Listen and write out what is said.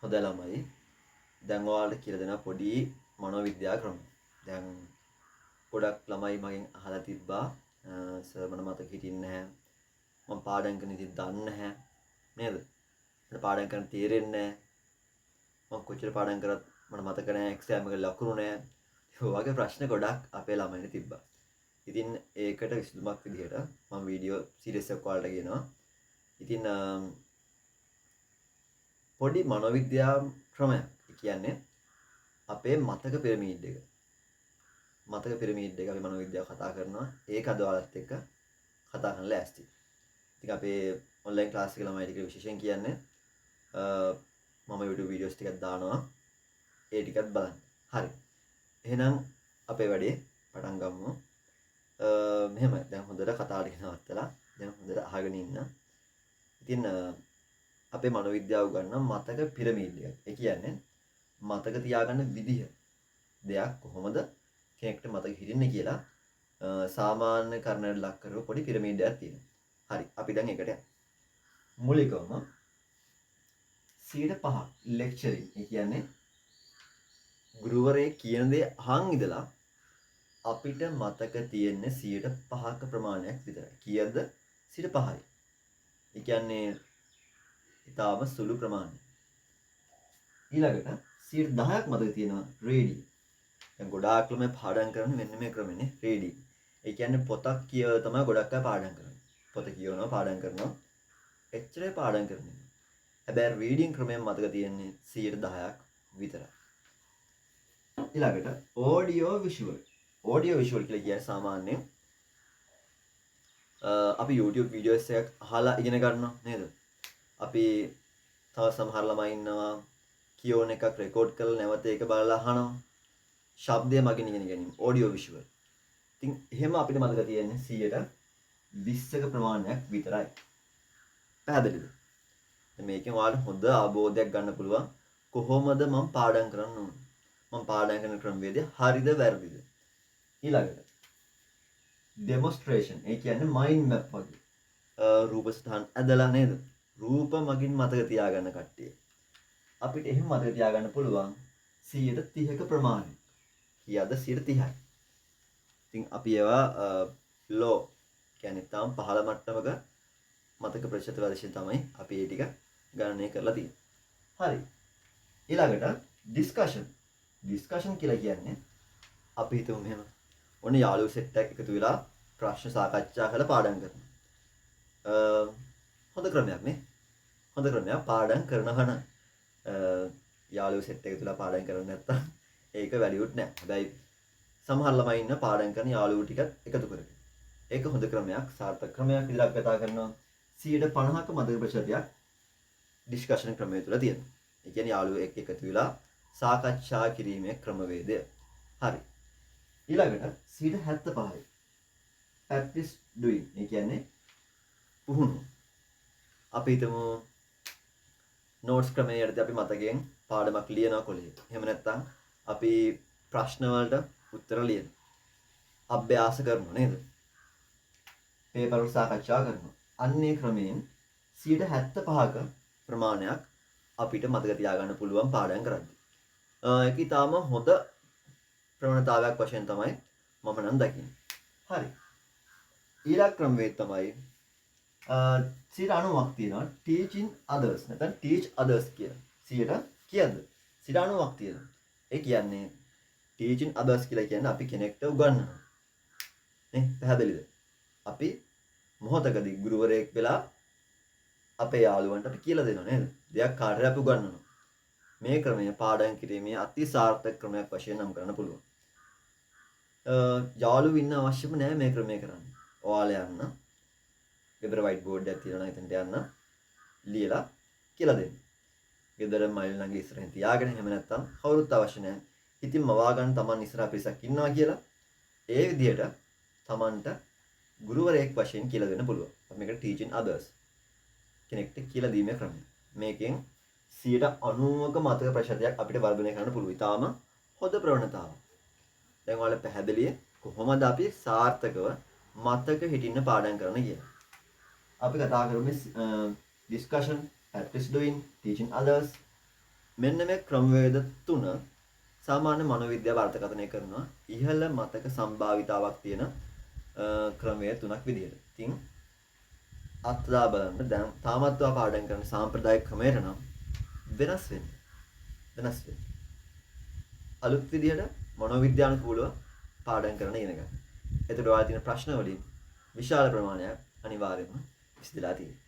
හොඳ ළමයි, දැන් ඔයාලට කියලා දෙනවා පොඩි මනෝවිද්‍යා ක්‍රමයක්. දැන් ගොඩක් ළමයි මගෙන් අහලා තිබ්බා, සර් මට මතක හිටින්නේ නැහැ. මම පාඩම් කරන ඉතින් දන්නේ නැහැ නේද? මට පාඩම් කරන්න තේරෙන්නේ නැහැ. මම කොච්චර පාඩම් කරත් මට මතක නැහැ, එක්සෑම් එකේ ලකුණු නැහැ. ඔය වගේ ප්‍රශ්න ගොඩක් අපේ ළමයින්ට තිබ්බා. ඉතින් ඒකට විසඳුමක් විදිහට මම වීඩියෝ සීරීස් එකක් ඔයාලට කියනවා. ඉතින් පොඩි මනෝවිද්‍යා ක්‍රමයක්. ඒ කියන්නේ අපේ මතක පිරමීඩ් එක. මතක පිරමීඩ් එක අපි මනෝවිද්‍යාව කතා කරනවා. ඒක අද ඔයාලත් එක්ක කතා කරන්න ලෑස්ති. ඉතින් අපේ ඔන්ලයින් ක්ලාස් එක ළමයි ටික විශේෂයෙන් කියන්නේ මම YouTube videos ටිකක් දානවා. ඒ ටිකත් බලන්න. හරි. එහෙනම් අපේ වැඩේ පටන් ගමු. මෙහෙමයි. දැන් හොඳට කතා ටික නවත්තලා දැන් හොඳට අහගෙන ඉන්න. ඉතින් අපේ මනෝවිද්‍යාව උගන්වන මතක පිරමීඩ් එකක්. ඒ කියන්නේ මතක තියාගන්න විදිහ, දෙයක් කොහොමද කෙනෙක්ට මතක හිටින්නේ කියලා සාමාන්‍ය කරණයට ලක් කරපු පොඩි පිරමීඩ් එකක් තියෙනවා. හරි, අපි දැන් ඒකට යමු. මූලිකවම 5% ලෙක්චරින්. ඒ කියන්නේ ගුරුවරයෙක් කියන දේ අහන් ඉඳලා අපිට මතක තියෙන්නේ 5%ක ප්‍රමාණයක් විතරයි. කීයද? 5%යි. ඒ කියන්නේ ඉතාම සුළු ප්‍රමාණයක්. ඊළඟට 10%ක් මතක තියෙනවා රීඩින්. දැන් ගොඩාක් ළමයි පාඩම් කරන්නේ මෙන්න මේ ක්‍රමෙනේ, රීඩින්. ඒ කියන්නේ පොතක් කියවලා තමයි ගොඩක් අය පාඩම් කරන්නේ. පොත කියවනවා, පාඩම් කරනවා. එච්චරයි පාඩම් කරන්නේ. හැබැයි රීඩින් ක්‍රමයෙන් මතක තියෙන්නේ 10%ක් විතරයි. ඊළඟට ඔඩියෝ විෂුවල්. ඔඩියෝ විෂුවල් කියලා කියන්නේ සාමාන්‍යයෙන් අපි YouTube videos එකක් අහලා ඉගෙන ගන්නවා නේද? අපි තව සමහර ළමයි ඉන්නවා කියෝන එකක් රෙකෝඩ් කරලා නැවත ඒක බලලා අහනවා. ශබ්දය මගින් ඉගෙන ගැනීම, ඔඩියෝ විෂුවල්. ඉතින් එහෙම අපිට මතක තියෙන්නේ 20%ක ප්‍රමාණයක් විතරයි. පැහැදිලිද? දැන් මේකෙන් ඔයාලට හොඳ අවබෝධයක් ගන්න පුළුවන් කොහොමද මම පාඩම් කරන්න ඕන. මම පාඩම් කරන ක්‍රමවේදය හරිද වැරදිද? ඊළඟට ඩෙමොන්ස්ට්‍රේෂන්, ඒ කියන්නේ මයින්ඩ් මැප් වගේ. රූප සටහන් ඇදලා නේද? රූප මගින් මතක තියාගන්න කට්ටිය. අපිට එහෙම මතක තියාගන්න පුළුවන් 30%ක ප්‍රමාණයක්. කීයද? 30%යි. ඉතින් අපි ඒවා ලෝ කියන්නේ තාම පහළ මට්ටමක මතක ප්‍රතිශත වශයෙන් තමයි අපි ඒ ටික ගණනය කරලා තියෙන්නේ. හරි. ඊළඟට ඩිස්කෂන්. ඩිස්කෂන් කියලා කියන්නේ අපි හිතමු මෙහෙම. ඔන්න යාළුවෝ සෙට් එකක් එකතු වෙලා ප්‍රශ්න සාකච්ඡා කරලා පාඩම් කරනවා. හොඳ ක්‍රමයක් නේ. හොඳ ක්‍රමයක් පාඩම් කරනවා නම්. යාළුවෝ සෙට් එක තුල පාඩම් කරන්නේ නැත්තම් ඒක වැලියුට් නෑ. හැබැයි සමහර ළමයි ඉන්න පාඩම් කරන යාළුවෝ ටිකත් එකතු කරගෙන. ඒක හොඳ ක්‍රමයක්, සාර්ථක ක්‍රමයක් විදිහට අපි කතා කරනවා. 50%ක මතක ප්‍රතිශතයක් ඩිස්කෂන් ක්‍රමය තුල තියෙනවා. ඒ කියන්නේ යාළුවෝ එක්ක එකතු වෙලා සාකච්ඡා කිරීමේ ක්‍රමවේදය. හරි. ඊළඟට 75%යි. Practice doing. ඒ කියන්නේ පුහුණුව. අපි හිතමු නෝට්ස් ක්‍රමයේ යටතේ අපි මතකයෙන් පාඩමක් ලියනවා කොලේ. එහෙම නැත්නම් අපි ප්‍රශ්න වලට උත්තර ලියනවා. අභ්‍යාස කරනවා නේද? පේපර් වල සාකච්ඡා කරනවා. අන්න ඒ ක්‍රමයෙන් 75%ක ප්‍රමාණයක් අපිට මතක තියාගන්න පුළුවන් පාඩම් කරද්දී. ඒක ඊටාම හොඳ ප්‍රවණතාවයක් වශයෙන් තමයි මම නම් දකින්නේ. හරි. ඊළඟ ක්‍රමවේද තමයි 90%ක් තියෙනවා teaching others නැත්නම් teach others කියලා. 100ට කීයද? 90%ක් තියෙනවා. ඒ කියන්නේ teaching others කියලා කියන්නේ අපි කෙනෙක්ට උගන්වනවා. නේ, පැහැදිලිද? අපි මොහොතකදී ගුරුවරයෙක් වෙලා අපේ යාළුවන්ට අපි කියලා දෙනවා නේද? දෙයක් කාට හරි අපි උගන්වනවා. මේ ක්‍රමය පාඩම් කිරීමේ අති සාර්ථක ක්‍රමයක් වශයෙන් නම් කරන්න පුළුවන්. යාළුවෝ ඉන්න අවශ්‍යම නෑ මේ ක්‍රමය කරන්න. ඔයාලා යන්න. ගෙදර වයිට් බෝඩ් එකක් තියෙනවා නම් එතනට යන්න. ලියලා කියලා දෙන්න. ගෙදර මයිල් ළඟ ඉස්සරහින් තියාගෙන, එහෙම නැත්නම් කවුරුත් අවශ්‍ය නෑ. ඉතින් මවා ගන්න තමන් ඉස්සරහා පිරිසක් ඉන්නවා කියලා ඒ විදිහට තමන්ට ගුරුවරයෙක් වශයෙන් කියලා දෙන්න පුළුවන්. අපි මේකට teaching others කෙනෙක්ට කියලා දීමේ ක්‍රමය. මේකෙන් 90%ක මතක ප්‍රතිශතයක් අපිට වර්ධනය කරන්න පුළුවන්. ඉතාම හොඳ ප්‍රවණතාවක්. දැන් ඔයාලා පැහැදිලිය කොහොමද අපි සාර්ථකව මතක හිටින්න පාඩම් කරන්න කියලා. අපි කතා කරමු discussion Practice doing, teaching others. මෙන්න මේ ක්‍රමවේද තුන සාමාන්‍ය මනෝවිද්‍යාව අර්ථකථනය කරනවා ඉහළ මතක සම්භාවිතාවක් තියෙන ක්‍රමවේද තුනක් විදිහට. ඉතින් අත්දා බලන්න, දැන් තාමත් ඔයා පාඩම් කරන සාම්ප්‍රදායික ක්‍රමයට නම් වෙනස් වෙන්න. වෙනස් වෙන්න. අලුත් විදිහට මනෝවිද්‍යානුකූලව පාඩම් කරන ඉගෙන ගන්න. එතකොට ඔයාලා තියෙන ප්‍රශ්න වලින් විශාල ප්‍රමාණයක් අනිවාර්යයෙන්ම විසඳලා තියෙනවා.